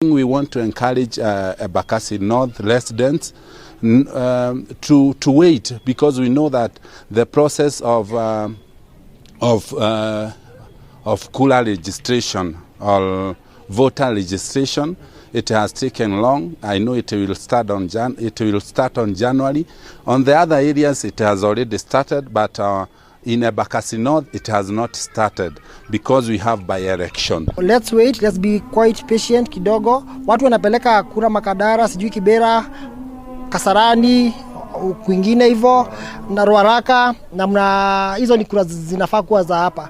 Thing we want to encourage Embakasi North residents to wait, because we know that the process of kura registration or voter registration, it has taken long. I know it will start on January. On the other areas it has already started, but in Embakasi North it has not started because we have by-election. Let's wait, let's be quite patient kidogo. Watu wanapeleka kura Makadara, sijui Kibera, Kasarani, kwingine hivyo na Ruaraka, na mna hizo ni kura zinafaa kuwa za hapa.